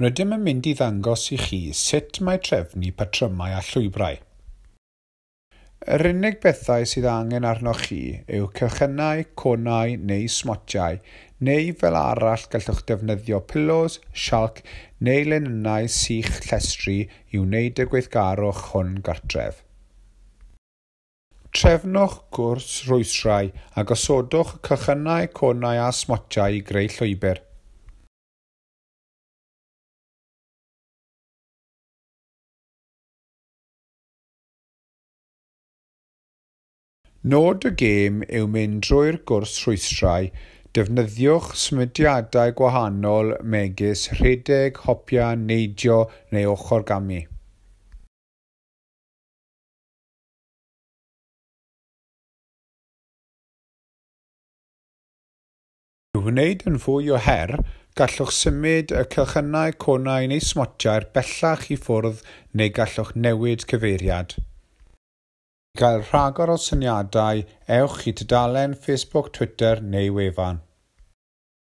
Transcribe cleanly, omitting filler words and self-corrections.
Rydym yn mynd i ddangos i chi sut mae trefnu patrymau a llwybrau. Yr unig bethau sydd angen arnoch chi yw cylchynau, conau neu smotiau, neu fel arall gallwch defnyddio pillows, sialc neu linynnau sych llestri i wneud y gweithgarwch hwn gartref. Trefnwch gwrs rhwystrau a gosodwch y cylchynau, conau a smotiau i greu llwybr. Nod y gêm yw mynd drwy'r gwrs rhwystrau, defnyddiwch symudiadau gwahanol megis rhedeg, hopian, neidio neu ochr-gamu. I'w wneud yn fwy o her, gallwch symud y cylchynau, conau neu smotiau bellach i ffwrdd neu gallwch newid cyfeiriad. I gael rhagor o syniadau, ewch i tudalen Facebook, Twitter neu wefan.